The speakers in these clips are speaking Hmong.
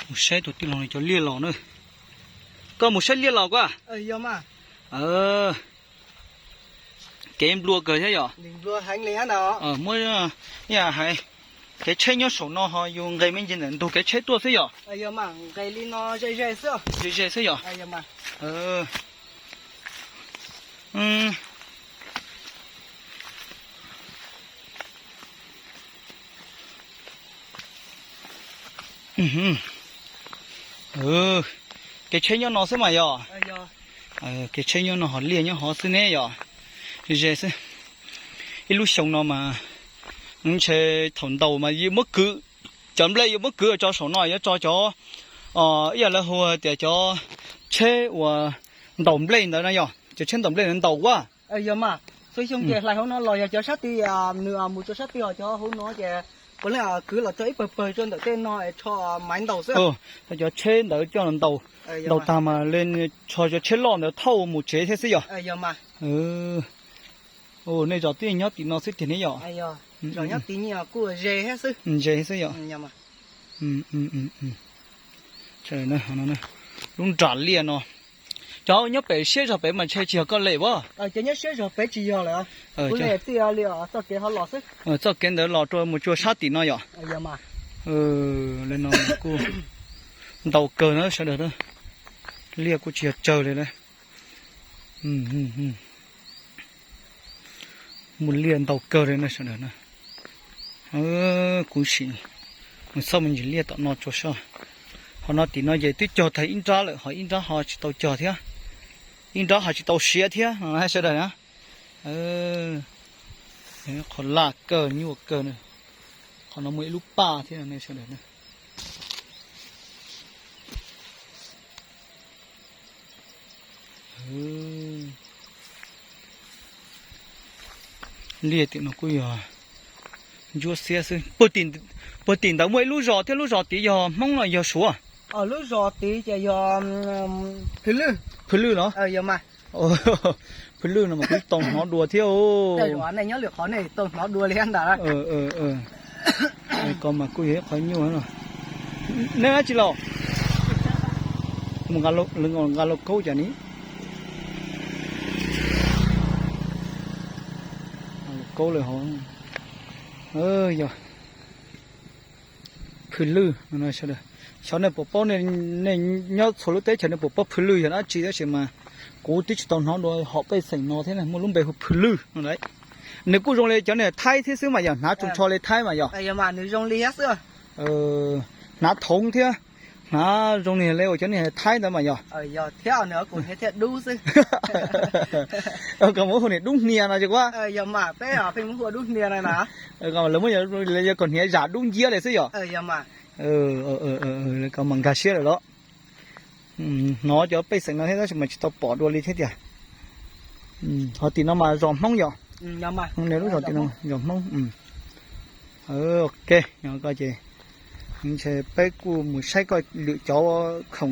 Mus saib tus tij laug no cov liaj los na. Koj mus saib liaj los koj? Kev nplua kawg thiab yom? Muab, ib yam hais, kev tsheb nyob saum no ho yus nqes me ntsis ntawm ntug kev tsheb tuaj xwb yom? Ze ze xwb yom? Kev tsheb nyob no xwb mas yog. Kev tsheb nyob no ho liaj nyob hov xwb ne yom? Ze xwb. Ib lub xyoo no mas ntshe thaum ntaus mas yuav muab kwv, cov nplej yuav muab kwv tso saum no yuav tso cov, ib yam lawv hu tias cov tsheb uas ntaus nplej ntawd na yom, cov tsheb ntaus nplej ntawd ntaus ua. Yog mas, txhua xyoo ces hlais hauv no los yog cov sab tid, nws mus rau sab tid os, cov hauv no ces puav leej kwv los tso ib pawg pawg rau ntawm tej no es tsho maiv ntaus xwb. Cov tsheb ntawd coj los ntaus, ntaus tag mas li tsho cov tsheb loj ntawd thauj mus tsev thiab xwb yog. Nej zos twb nyob tim no xwb tiag ne yom? Ze xwb yom. Lub nram liaj no, cov nyob pem siab zog pem mas ntshe tsis yog koj li as? Tsis yog lawm, txoj kev ntawd los rau mus tsua sab tim no yom? Li no kuj ntau kawg na sawv daws, liaj kuj tsis yog tsawg li na. Muaj liaj ntau kawg li na sawv daws na. Kuv sim mus xauj me ntsis liaj tom no tso soj. Ho no tim no ces twb cog tag ib nrab lawm ho ib nrab ho tsis tau cog thiab, ib nrab ho tsis tau siav thiab no sawv daws na. Qhov laj kawg nyuaj kawg na. Qhov no muaj ib lub paj thiab sawv daws na. Liaj tim no kuj yog ntsuab xiab xwb. Puag tim ntawd muaj ib lub zos thiab, lub zos tid yog Hmoob los yog Suav? Lub zos tid ces yog Phwj Lwj. Phwj Lwj no? Phwj Lwj no mas kuv tau hnov dua thiab. Nej nyob lwm qhov nej tau hnov dua li ntag. Ko mas kuj yog ib qhov nyuaj no. Nej dab tsi los? Mus nqa lauj kaub cas ni? Lauj kaub lawm hov. Yog Phwj Lwj no, xyov nej puas paub, nej nyob txhua lub teb chaws nej puas paub Phwj Lwj yog dab tsi tab sis mas kuv twb tsis tau hnov dua hom pej xeem no thiab, muaj lub npe hu Phwj Lwj no lauj. Nws kuj zoo li cov niag Thaib thiab xwb mas yog, hnav tsuas ntsho li Thaib mas yog. Hnav thoov thiab, hnav zoo niag li uas cov niag Thaib ntawd mas yog. Thiab nws kuj hniav thiab dub xwb. Koj muab hu niag dub hniav no tsis kuab. Peb pheej muab hu dub hniav no na. Lawv muab yog kom hniav zam dub nciab li xwb yom. Lawv kom mas nkag siab lawm los. Hnov cov pej xeem no thiab tab sis mas tsis tau pom dua li thiab tiag. Ho tim no mas zos Hmoob yom. Lub zos tim no zos Hmoob. Ok, nyob ko ces ntshe peb kuj mus saib koj lwm cov khoom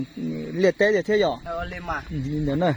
liaj teb thiab yom. Li ntawd na.